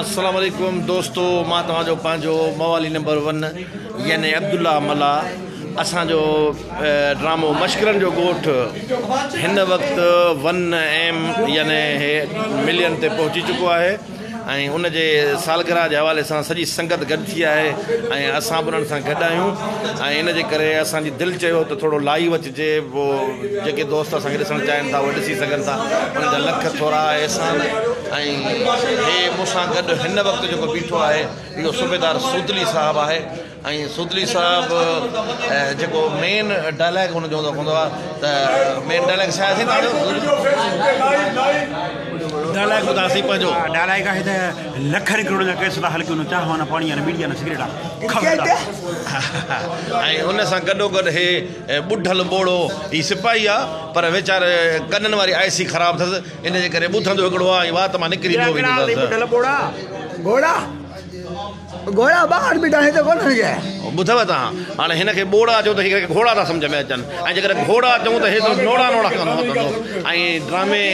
السلام عليڪم دوستو مان توهان جو پنهنجو موالي نمبر ون يعني عبدالله ملاح اسان جو ڊرامو مشڪرن جو ڳوٺ هن وقت ون ايم يعني ملين تي پهچي چڪو آهي ۽ ان جي سالگرهه جي حوالي سان سڄي سنگت گڏ ٿي آهي ۽ اسان به انهن سان گڏ آهيون ۽ ان جي ڪري اسان جي دل چيو ته ٿورو لائيو اچجي پوء جيڪي دوست اسان کي ڏسڻ چاهين ٿا اهي ڏسي سگهن ٿا انهن جا لک ٿورا احسان ۽ هي مون سان گڏ هن وقت جيڪو بيٺو آهي اهو صوبيدار سودلي صاحب آهي ۽ سودلي صاحب جيڪو مين ڊائلاگ هن جو هوندو آهي ته مين ڊائلاگ ڇا آهي سائين توهان جو ڊائلاگ ٻڌايو سائين پنهنجو. ڊائلاگ آهي ته لکن ڪروڙن جا ڪيس ٿا هل ڪيون نه چانهه نه پاڻي نه ٻيڙي نه سگريٽ خبردار. ۽ ان سان گڏو گڏ هي ٻڍل ٻوڙو هي سپاهي آ پر ويچاري ڪنن واري آء سي خراب اٿس ان جي ڪري ٻڌندو هڪڙو آ ۽ وات مان نڪري ٻيو ويندو اٿس. ٻڍل ٻوڙا. گهوڙا گهوڙا ٻاهر بيٺا هتي ڪونه ويهي. ٻڌو توهان هاڻي هن کي ٻوڙا چئو ته هي گهوڙا ٿا سمجهه ۾ اچن ۽ جيڪڏهن گهوڙا چئون ته هي ته نوڙا نوڙا ڪندو وتندو ۽ ڊرامي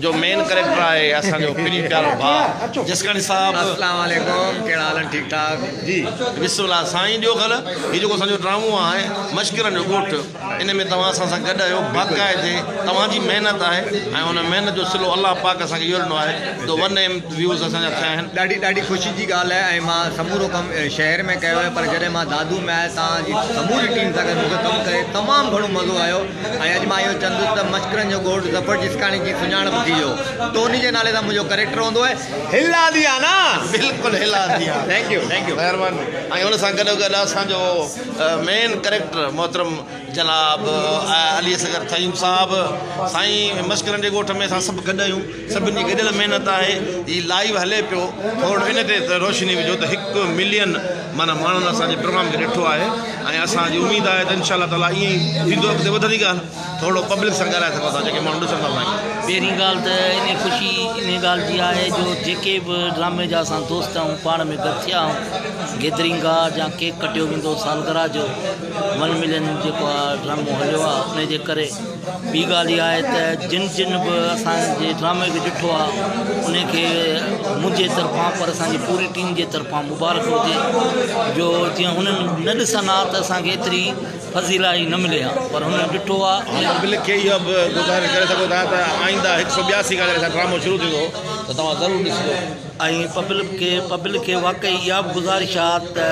جو مين ڪريڪٽر آهي اسان جو پرين پيارو ڀاء جسڪاڻي صاحب. اسلام عليڪم ڪهڙا حال آهن ٺيڪ ٺاڪ. جي بسم الله سائين ڏيو گل هي جيڪو اسان جو ڊرامو آهي مشڪرن جو ڳوٺ ان ۾ توهان اسان سان گڏ آهيو باقاعدي توهان جي محنت آهي ۽ ان محنت جو صلو الله پاڪ اسان کي اهو ڏنو آهي جو ون ايم ويوز اسان جا ٿيا آهن. ڏاڍي ڏاڍي خوشي جي ڳالهه آهي ۽ مان سمورو ڪم شهر ۾ ڪيو آهي پر جڏهن مان دادو ۾ آيس توهان جي سموري ٽيم سان گڏ مون کي ڪم ڪري تمام گهڻو مزو آيو ۽ اڄ مان اهو چوندس ته مشڪرن جو ڳوٺ ظفر جسڪاڻي جي سڃاڻپ ٿي ويو ٽوني جي نالي سان منهنجو ڪريڪٽر هوندو آهي هلا ديا نا بلڪل هلا ديا thank you thank you مهرباني ۽ ان سان گڏو گڏ اسان جو مين ڪريڪٽر محترم جناب علي اصغر ٿهيم صاحب سائين مشڪرن جي ڳوٺ ۾ اسان سڀ گڏ آهيون سڀني جي گڏيل محنت آهي هي لائيو هلي پيو ٿورڙو ان تي روشني وجهو ته هڪ ملين معنيٰ ماڻهن اسان جي پروگرام کي ڏٺو آهي ۽ اسان جي اميد آهي ته انشاء الله تعالٰي ائين ئي ٿيندو اڳتي وڌندي ڳالهه ٿورڙو پبلڪ سان ڳالهائي سگهو ٿا جيڪي ماڻهو ڏسن ٿا اسان کي. پهرين ڳالهه ته انهي خوشي انهي ڳالهه جي آهي جو جيڪي به ڊرامي جا اسان دوست آهيون پاڻ ۾ گڏ ٿيا آهيون گيدرنگ آ جا ڪيڪ ڪٽيو ويندو سالگرهه جو ون ملين جيڪو آ ڊرامو هليو آ انهي جي ڪري ٻي ڳالهه اها آهي ته جن جن به اسان جي ڊرامي کي ڏٺو آهي انهي کي منهنجي طرفان پر اسان جي پوري ٽيم جي طرفان مبارڪ هجي جو جيئن هنن نه ڏسن ها ته اسان کي ايتري فضيلائي نه ملي ها پر هنن ڏٺو آهي. پبلڪ کي اها به گذارش ڪري سگهو ٿا ته آئنده هڪ سو 82 کان جڏهن اسان ڊرامو شروع ٿيندو ته توهان ضرور ڏسجو. ۽ پبلڪ کي واقعي اها به گذارش آهي ته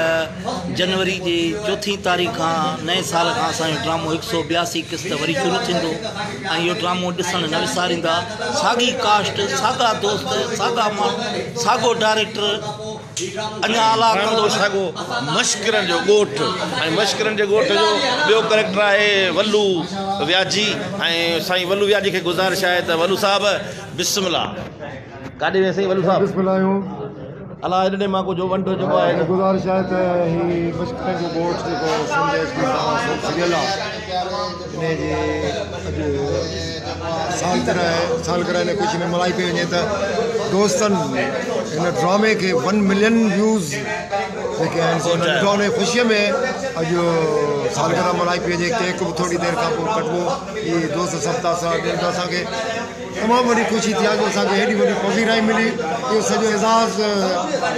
جنوري جي چوٿين تاريخ کان نئين سال کان اسان جو ڊرامو هڪ سو 82 قسط وري شروع ٿيندو ۽ اهو ڊرامو ڏسڻ نه وساريندا. ساڳي ڪاسٽ، ساڳا دوست، ساڳا ماڻهو، ساڳو ڊائريڪٽر اڃا اعليٰ ڪندو. ڊرامو ساڳو مشڪرن جو ڳوٺ ۽ مشڪرن جي ڳوٺ جو ٻيو ڪريڪٽر آهي ولو وياجي ۽ سائين ولو وياجي کي گذارش آهي ته ولو صاحب بسم الله. ڪاڏي وين سائين ولو صاحب. بسم الله آهيون. الله هيڏي مان ڪجهه ونڊ جيڪو آهي. گذارش آهي ته هي مشڪرن جو ڳوٺ جيڪو سنڌ ايڇ ڊي سان سوپ سريل آهي انهي جي اڄ سالگرهه آهي سالگرهه ان خوشي ۾ ملهائي پئي وڃي ته دوستن هن ڊرامي کي ون ملين ويوز جيڪي آهن سو انهن ڏٺو انهي خوشي ۾ اڄ سالگرهه ملهائي پئي وڃي ڪيڪ به ٿوري دير کان پوء ڪٽبو هي دوست سڀ ٿا ساٿ ڏين ته اسان کي تمام وڏي خوشي ٿي آهي جو اسان کي هيڏي وڏي پذيرائي ملي اهو سڄو اعزاز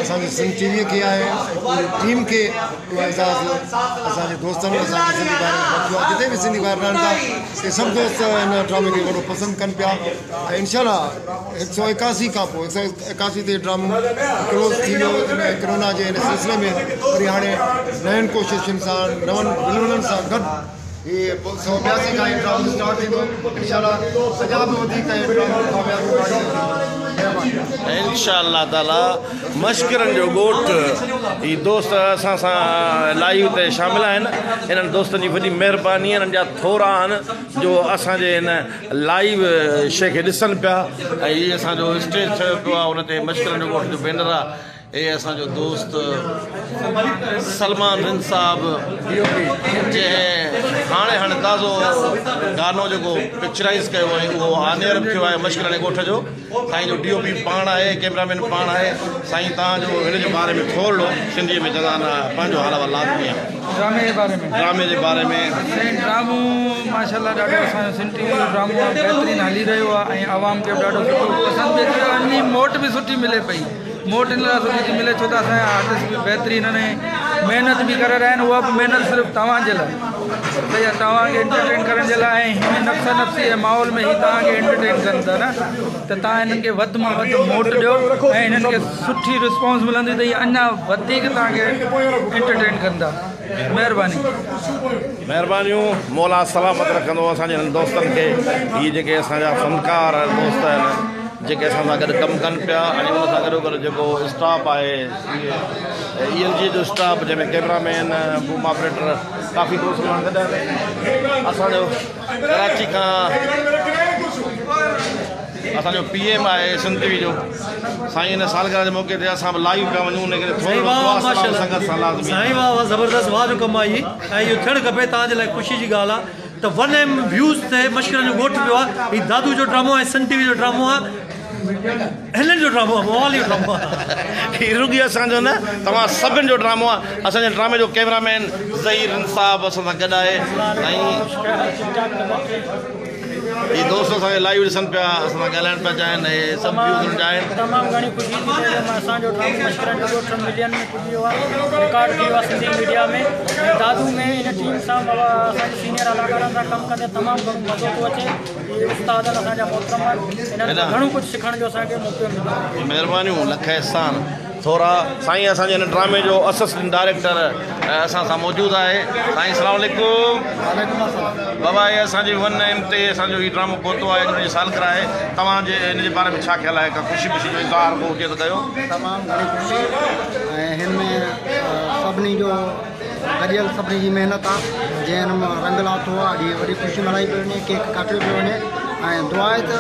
اسان جي سنڌ ٽي وي کي آهي ۽ پوري ٽيم کي اهو اعزاز اسان جي دوستن اسان جي سنڌي ڀائرن بخشيو آهي جتي به سنڌي ڀائر رهن ٿا اهي سڀ دوست هن ڊرامي کي وڏو پسند ڪن پيا ۽ انشاء الله 181 کان پوء 181 تي ڊرامو ڪلوز ٿي ويو ڪرونا جي هن سلسلي ۾ وري هاڻي نين ڪوششن سان نون ولولن سان گڏ هي 182 کان هي ڊرامو اسٽارٽ ٿيندو انشاء الله اڃا به وڌيڪ هي ڊرامو ڪاميابي ماڻيندو. مهرباني. انشاء الله تعالي مشڪرن جو ڳوٺ هي دوست اسان سان لائيو تي شامل آهن انهن دوستن جي وڏي مهرباني انهن جا ٿورا آهن جو اسان جي هن لائيو شي کي ڏسن پيا ۽ هي اسان جو اسٽيج ٺهيو پيو آهي ان تي مشڪرن جو ڳوٺ جو بينر آهي هي اسان جو دوست سلمان رند صاحب جنهن هاڻي هاڻي تازو گانو جيڪو پڪچرائز ڪيو آهي اهو آن ايئر به ٿيو آهي مشڪراڻي ڳوٺ جو سائين جو ڊي او پي پاڻ آهي ڪيمرا مين پاڻ آهي سائين تان جو هن جي باري ۾ ٿورڙو سنڌي ۾ چوندا آهن پنهنجو حال احوال لازمي آهي ڊرامي جي باري ۾ ڊرامي جي باري ۾ سائين ڊرامو ماشاءالله ڏاڍو اسان جو سنڌ ٽي وي جو ڊرامو آهي بهترين هلي رهيو آهي ۽ عوام کي به ڏاڍو سٺو پسند به اچي موٽ به سٺي ملي پئي. موٽ ان لاءِ سٺي ٿي ملي ڇو ته اسان جا آرٽسٽ به بهترين آهن ۽ محنت به ڪري رهيا آهن. اها به محنت صرف توهان جي لاءِ ڀئي توهان کي انٽرٽين ڪرڻ جي لاءِ ۽ هن نفسا نفسي جي ماحول ۾ هي توهان کي انٽرٽين ڪن ٿا نه ته توهان هنن کي وڌ مان وڌ موٽ ڏيو ۽ هنن کي سٺي رسپانس ملندي ته هي اڃا وڌيڪ توهان کي انٽرٽين ڪندا. مهرباني. مهربانيون مولا سلامت رکندو اسان جي هنن دوستن کي. هي جيڪي اسان جا فنڪار دوست آهن جيڪي اسان سان گڏ ڪم ڪن پيا ۽ ان سان گڏو گڏ جيڪو اسٽاف آهي اي ايل جي جو اسٽاف جنهن ۾ ڪئميرا مين بوم آپريٽر ڪافي دوست پاڻ گڏ آهن. اسان جو ڪراچي کان اسان جو پي ايم آهي سنڌ ٽي وي جو سائين هن سالگرهه جي موقعي تي اسان به لائيو پيا وڃون ان ڪري ٿورو دعا سلام سنگت سان لازمي. سائين واهه واهه زبردست واهه جو ڪم آهي ۽ اهو ٿيڻ کپي توهان جي لاء خوشي جي ڳالهه آهي ته 1 ايم ويوز تي مشڪرن جو ڳوٺ پيو آهي. هي دادو جو ڊرامو ۽ سن ٽي وي جو ڊرامو آهي، هنن جو ڊرامو آهي، موالي جو ڊرامو آهي. هي رڳي اسان جو نه توهان سڀن جو ڊرامو آهي. اسان جي ڊرامي جو ڪئميرا مين ظهير صاحب اسان سان گڏ آهي. سائين هي دوست اسان کي لائيو ڏسن پيا، اسان سان ڳالهائڻ پيا چاهين، هي سڀ ويوز هنن جا آهن. تمام گهڻي خوشي ٿي ٿئي جو اسان جو ڊرامو مشڪرن جو ڳوٺ ملين ۾ پڄي ويو آهي، رڪارڊ ٿي ويو آهي سنڌي ميڊيا ۾ ۽ دادو ۾ ان ٽيم سان اسان جي سينيئر اداڪارن سان ڪم ڪندي تمام گهڻو مزو ٿو اچي. هي استاد اسان جا محترم آهن، هنن کان گهڻو ڪجهه سکڻ جو اسان کي موقعو مليو. مهربانيون لک احسان ٿورا. سائين اسان جي هن ڊرامي جو اسسٽنٽ ڊائريڪٽر اسان سان موجود آهي. سائين السلام عليڪم. وعليڪم السلام. بابا هي اسان جي 1 ايم تي اسان جو هي ڊرامو پهتو آهي، ان جي سالگرهه آهي، توهان جي ان جي باري ۾ ڇا خيال آهي؟ ڪا خوشي خوشي جو اظهار ڪو هجي ته ڪيو. تمام گهڻي خوشي ۽ هن ۾ سڀني جو گڏيل سڀني جي محنت آهي جنهن هن ۾ رنگ لاٿو آهي. اڄ هيءَ وڏي خوشي ملهائي پئي وڃي، ڪيڪ ڪاٽيو پيو وڃي ۽ دعا آهي ته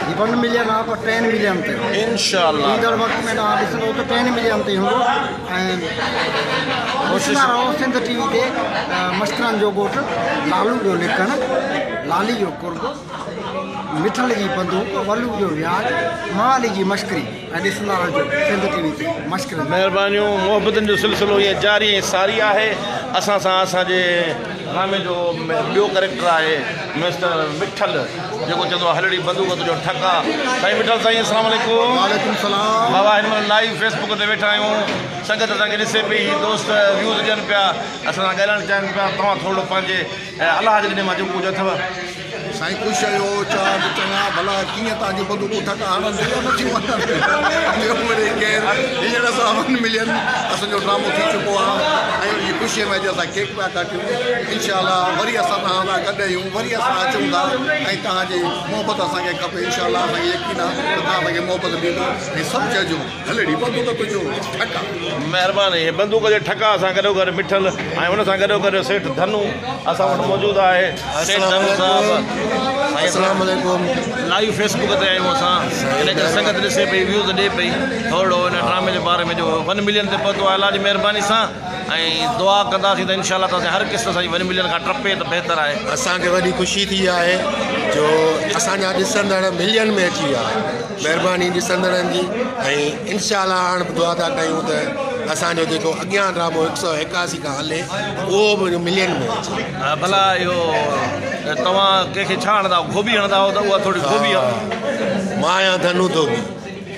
هي 1 ملين آهي پر 10 ملين تي انشاءالله ايندڙ وقت ۾ توهان ڏسندو ته 10 ملين تي هوندو. ۽ ڏسندا رهو سنڌ ٽي وي تي مشڪرن جو ڳوٺ، لالو جو لڪڻ، لالي جو قرب، مٺل جي بندوق، ولو جو وياج، موالي جي مشڪري ۽ ڏسندا رهجو سنڌ ٽي وي تي مشڪرن. مهربانيون. محبتن جو سلسلو ائين جاري ۽ ساري آهي. اسان سان اسان جي ڊرامي جو ٻيو ڪريڪٽر آهي مسٽر مٺل، جيڪو چوندو آهي هلڙي بندوق تنهنجو ٺڪا. سائين مٺل سائين السلام عليڪم. وعليڪم السلام. بابا هن مهل لائيو فيس بڪ تي ويٺا آهيون، سنگت اسان کي ڏسي پئي، دوست ويوز ڏين پيا، اسان سان ڳالهائڻ چاهين پيا. توهان ٿورو پنهنجي الله جي ڏني مان جيڪو ڪجهه اٿو. سائين خوش آهيو؟ چار چڱا ڀلا ڪيئن توهان جون بندوقون ٺڪا هڻن ٿيون يا نٿيون هڻن؟ ٻيو وري ڪير هينئر اسان 1 ملين اسان جو ڊرامو ٿي چڪو آهي ۽ ان جي خوشيءَ ۾ اڄ اسان ڪيڪ پيا ڪاٽيون. انشاء الله وري اسان توهان سان گڏ آهيون، وري اسان اچون ٿا ۽ توهان جي محبت اسان کي کپي. انشاء الله اسان کي يقين آهي ته توهان اسان کي محبت ڏيندو ۽ سڀ چئجو هلڙي بندوق تنهنجو ٺڪا. مهرباني. هي بندوق جي ٺڪا سان گڏو گڏ مٺل ۽ ان سان گڏو گڏ سيٺ ڌنو اسان وٽ موجود آهي. سيٺ ڌنو صاحب السلام عليڪم. لائيو فيس بڪ تي آهيون اسان، ان ڪري سنگت ڏسي پئي، ويوز ڏي پئي. ٿورو ان ڊرامي جي باري ۾ جو 1 ملين تي پهتو آهي الله جي مهرباني سان، ۽ دعا ڪنداسين ته انشاء الله تعاليٰ هر قسط اسان جي 1 ملين کان ٽپي ته بهتر آهي. اسان کي وڏي خوشي ٿي آهي جو اسان جا ڏسندڙ ملين ۾ اچي ويا. مهرباني ڏسندڙن جي ۽ انشاء الله هاڻ به دعا ٿا ڪيون ته اسان جو جيڪو اڳيان ڊرامو 181 کان هلي اهو به ملين ۾ اچي. ڀلا اهو توهان ڪنهن کي ڇا هڻندا آهيو؟ گوبي هڻندا آهيو ته اها ٿوري گوبي آهي. مان آهيان ڌنو ڌوبي،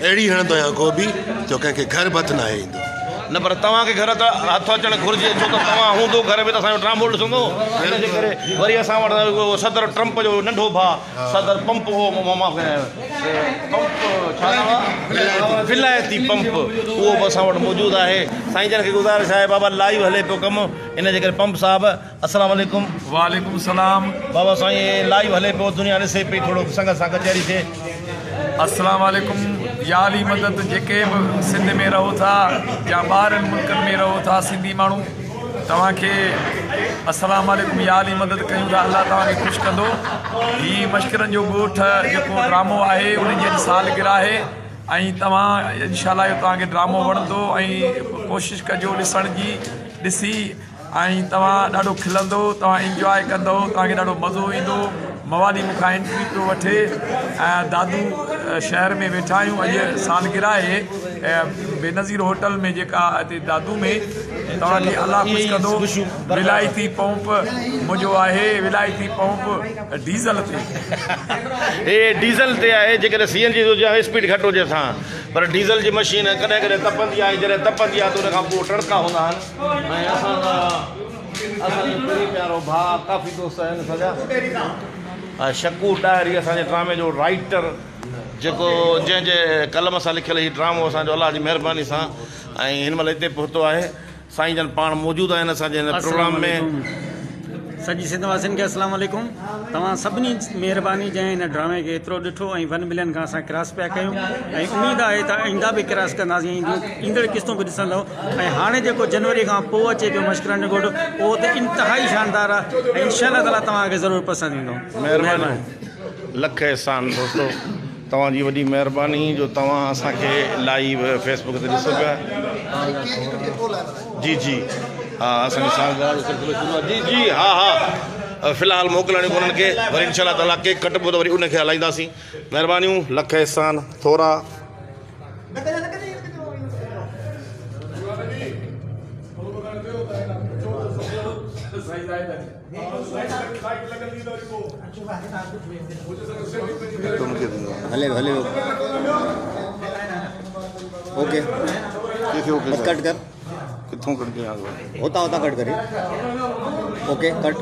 اهڙي هڻندو آهيان گوبي جو ڪنهن کي گهر به هٿ ناهي ايندو. نه پر توهان کي گهر ته هٿ اچڻ گهرجي، ڇو ته توهان هوندو گهر ۾ ته اسان جو ڊرامو ڏسندو. ان جي ڪري وري اسان وٽ صدر ٽرمپ جو ننڍو ڀاءُ صدر پمپ هو، پمپ ڇا نالو آهي؟ ولايتي پمپ، اهو به اسان وٽ موجود آهي. سائين جن کي گذارش آهي بابا لائيو هلي پيو ڪم، ان جي ڪري پمپ صاحب السلام عليڪم. وعليڪم السلام. بابا سائين لائيو هلي پيو، دنيا ڏسي پئي، ٿورو سنگت سان ڪچهري ٿئي. السلام عليڪم. يا علي مدد. جيڪي به سنڌ ۾ رهو ٿا يا ٻاهرن ملڪن ۾ رهو ٿا سنڌي ماڻهو، توهان کي السلام عليڪم يا علي مدد ڪيون ٿا. الله توهان کي خوش ڪندو. هي مشڪرن جو ڳوٺ جيڪو ڊرامو آهي ان جي اڄ سالگرهه آهي ۽ توهان انشاء الله اهو توهان کي ڊرامو وڻندو ۽ ڪوشش ڪجو ڏسڻ جي، ڏسي ۽ توهان ڏاڍو کلندو، توهان انجواء ڪندو، توهان کي ڏاڍو مزو ايندو. موالي مون کان انٽري پيو وٺي. دادو شهر ۾ ويٺا آهيون، اڄ سالگرهه آهي بينظير هوٽل ۾ جيڪا هتي دادو ۾. توهان کي الله خوش ڪندو. ولايتي پمپ منهنجو آهي، ولايتي پمپ ڊيزل تي. هي ڊيزل تي آهي، جيڪڏهن سي اين جي تي هجي ها اسپيڊ گهٽ هجيس ها، پر ڊيزل جي مشين ڪڏهن ڪڏهن تپندي آهي، جڏهن تپندي آهي ته ان کان پوء ٽڙڪا هوندا آهن ۽ اسان جا اسان جو پرين پيارو ڀاء ڪافي دوست آهن اسان جا شڪور ڏاهري اسان جي ڊرامي جو رائيٽر جيڪو جنهن جي قلم سان لکيل هي ڊرامو اسان جو الله جي مهرباني سان ۽ هن مهل هتي پهتو آهي. سائين جن پاڻ موجود آهن اسان جي هن پروگرام ۾. سڄي سنڌ واسين کي اسلام عليڪم توهان سڀني مهرباني جنهن هن ڊرامي کي ايترو ڏٺو ۽ ون ملين کان اسان ڪراس پيا ڪيون ۽ اميد آهي ته آئنده به ڪراس ڪنداسين ۽ ايندڙ قسطون به ڏسندو ۽ هاڻي جيڪو جنوري کان پوء اچي پيو مشڪرن جو ڳوٺ اهو ته انتهائي شاندار آهي ۽ انشاء الله تعالي توهان کي ضرور پسند ايندو. مهرباني لک احسان دوستو. توهان جي وڏي مهرباني جو توهان اسان کي لائيو فيس بڪ تي ڏسو پيا. جي جي ها اسان جي سالگرهه جو سلسلو شروع آهي جي جي ها ها في الحال موڪلڻيون ڪونهن کي وري انشاء الله تعالي ڪيڪ ڪٽبو ته وري ان کي هلائينداسين مهربانيون لک احسان ٿورا. هلي هلي اوڪي بس ڪٽ ڪر ڪٿون ڪٽ ڪيان هتان هتان ڪٽ ڪري اوڪي ڪٽ.